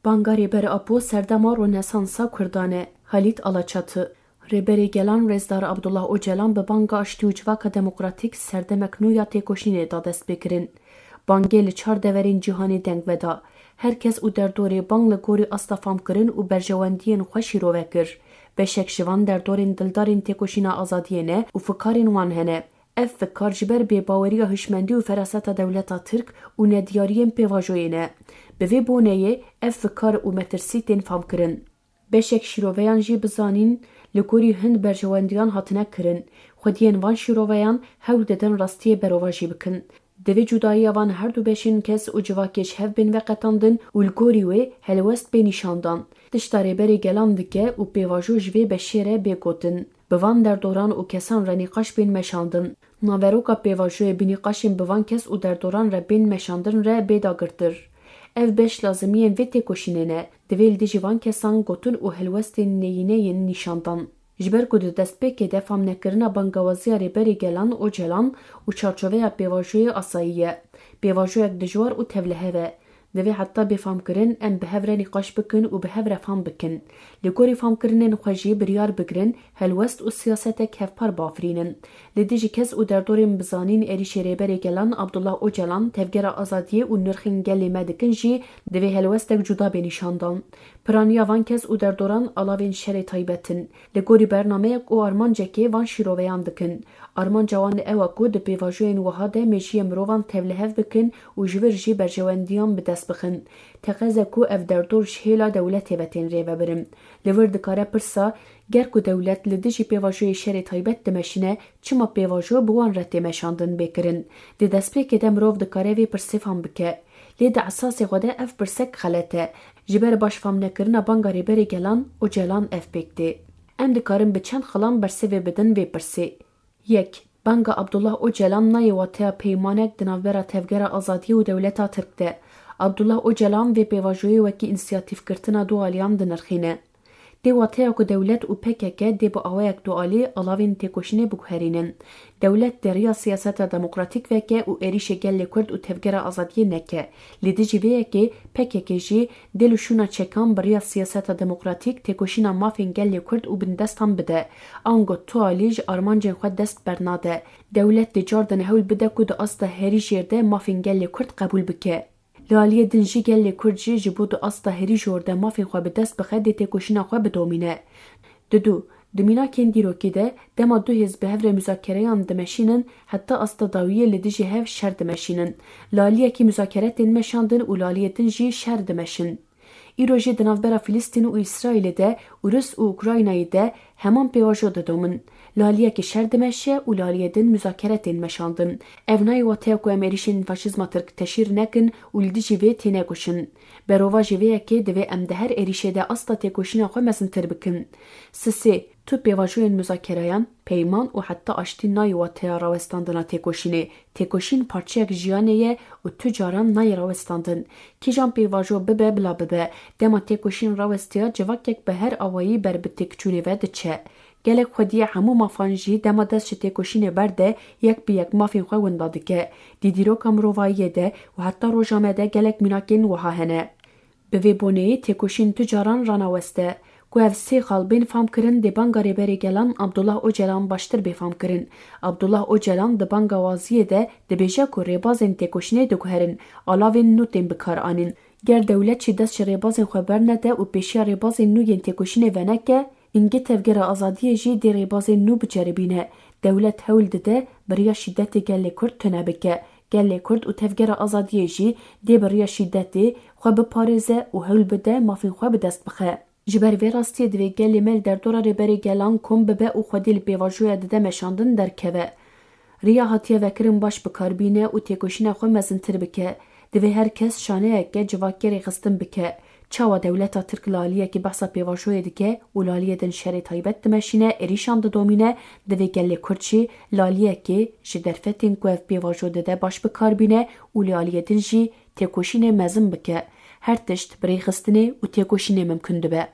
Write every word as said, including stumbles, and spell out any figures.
Banga Rêber Apo serdema Ronesansa Kurdan e. Halît Alaçatı. Rêberê Gelan Rêzdar Abdullah Ocalan bi banga aştî û civaka demokratîk serdemek nû ya têkoşînê da destpêkirin. Bangê li çar deverên cîhanê deng veda. Her kes û derdorê bang li gorî asta famkirin û berjewendiyên xwe şîrove kir. Beşek ji van derdorên dildarên têkoşîna azadiyê ne û fikarên wan hene. Ev fikar ji ber bêbaweriya hişmendî û feraseta dewleta Tirk û nediyariyên pêvajoyê ne. Bi vê boneyê ev fikar û metirsî tên famkirin. Beşek şîroveyan jî bizanîn, li gorî hin berjewendiyan hatine kirin. Xwediyên van şîroveyan hewl didin rastiyê berovajî bikin. Divê cudayiya van her du beşên kes û civakê ji hev bên veqetandin û li gorî wê helwest bê nîşandan. Tişta Rêberê Gelan dike û pêvajo ji vê beşê re bê gotin. Bi van derdoran û kesan re nîqaş bên meşandin. Naveroka pêvajoyê bi nîqaşên bi van kes û derdoran re bên meşandin re bê dagirtir. Ev beş lazimiyên vê têkoşînê ne. Divê li dijî van kesan gotin û helwestên neyîne yên nîşandan. Ji ber ku di destpêkê de famnekirina bangewaziya Rêberê Gelan Ocalan û çarçoveya pêvajoyê asayî ye. Pêvajoyek dijwar û tevlihev e. Divê heta bê famkirin em bi hev re nîqaş bikin û bi hev re fam bikin. Li gorî famkirinên xwe jî biryar bigirin, helwest û siyasetek hevpar bafirînin. Li dijî kes û derdorên bizanîn êrîşê Rêberê Gelan Abdullah Ocalan, Tevgera Azadiyê û nirxên gelê me dikin jî divê helwestek cuda bê nîşandan. Piraniya van kes û derdoran alavên şerê taybet in. Li gorî bernameyek û armancekê van şîroveyan dikin. Armanca wan ew e ku di pêvajoyên wiha de mêjiyê mirovan tevlihev bikin û ji vir jî berjewendiyan bi dest bixin. Teqez e ku ev derdor ji hêla dewletê ve tên rêvebirin. Li vir dikare pirsa, ger ku dewlet li dijî pêvajoyê şerê taybet dimeşine, çima pêvajo bi wan re tê meşandin bê kirin? Di destpêkê de mirov dikare vê pirsê fam bike. Lê di esasê xwe de ev pirsek xelet e. Ji ber baş famnekirina banga Rêberê Gelan Ocalan ev pêk tê. Em dikarin bi çend xilam bersivê bidin vê pirsê. Yek, banga Abdullah Ocalan nayê wateya peymanek di navbera Tevgera Azadiyê û dewleta Tirk de. Abdullah Ocalan vê pêvajoyê wekî însiyatîfkirtina dualiyan dinirxîne. Tê wateya ku dewlet û P K K dê bi awayek dualî alavên têkoşînê biguherînin. Dewlet dê riya siyaseta demokratîk veke û êrîşê gelê Kurd û Tevgera Azadiyê neke. Li dijî vê yekê P K K jî dê li şûna çekan bi riya siyaseta demokratîk têkoşîna mafên gelê Kurd û bindestan bide. Ango tu alî ji armancên xwe dest bernade. Dewlet dê cardin hewl bide ku di asta herî jêr de mafên gelê Kurd qebûl bike. Li aliyê din jî gelê Kurd jî ji bo di asta herî jor de mafên xwe bi dest bixe dê têkoşîna xwe bidomîne. Didu, di mînakên dîrokî de dema du hêz bi hev re muzakereyan dimeşînin, heta asta dawiyê li dijî hev şer dimeşînin. Li aliyekî muzakere tên meşandin û li aliyê din jî şer dimeşin. Îro jî di navbera Filistîn û Îsraîlê de û Rus û Ukraynayê de heman pêvajo didomin. Li aliyekî şer dimeşe û li aliyê din muzakere tên meşandin. Ev nayê wateya ku em êrîşên faşîzma Tirk teşhîr nekin û li dijî vê tênekoşin. Berovajî vê yekê divê em di her êrîşê de asta têkoşîna xwe mezintir bikin. Sisê, tu pêvajoyên muzakereyan, peyman û heta aştî nayê wateya rawestandina têkoşînê. Têkoşîn parçeyek jiyanê ye û tu caran nayê rawestandin. Kîjan pêvajo bibe bila bibe, dema têkoşîn rawestiya civakek bi her awayî ber bi têkçûnê ve diçe. Gelek xwediyê hemû mafan jî dema dest ji têkoşînê berde yek bi yek mafên xwe winda dike. Di dîroka mirovayiyê de û heta roja me de gelek mînakên wiha hene. Bi vê boneyê têkoşîn tu caran ranaweste. Ku ev sê xal bên famkirin dê banga Rêberê Gelan Abdullah Ocalan baştir bê famkirin. Abdullah Ocalan di banga waziyê de dibêje ku rêbazên têkoşînê diguherin, alavên nû tên bikaranîn. Ger dewlet jî dest ji rêbazên xwe bernede û pêşiya rêbazên nû yên têkoşînê veneke, îngê Tevgera Azadiyê jî dê rêbazên nû biceribîne. Dewlet hewl dide bi riya şîdetê gelê Kurd tune bike. Gelê Kurd û Tevgera Azadiyê jî dê bi riya şîdetê xwe biparêze û hewl bide mafên xwe bi dest bixe. Ji ber vê rastiyê divê gelê me li derdora Rêberê Gelan kom bibe û xwedî li pêvajoya dide meşandin derkeve. Riya hatiye vekirin baş bi kar bîne û têkoşîna xwe mezintir bike. Divê her kes şaneyeke civakê rêxistin bike. Çawa dewleta Tirk li aliyekê behsa pêvajoyê dike û li aliyê din şerê taybet dimeşîne, êrîşan didomîne, divê gelê Kurd jî li aliyekê ji derfetên ku ev pêvajo dide baş bi kar bîne û li aliyê din jî têkoşînê mezin bike. Her tişt bi rêxistinê û têkoşînê mimkun dibe.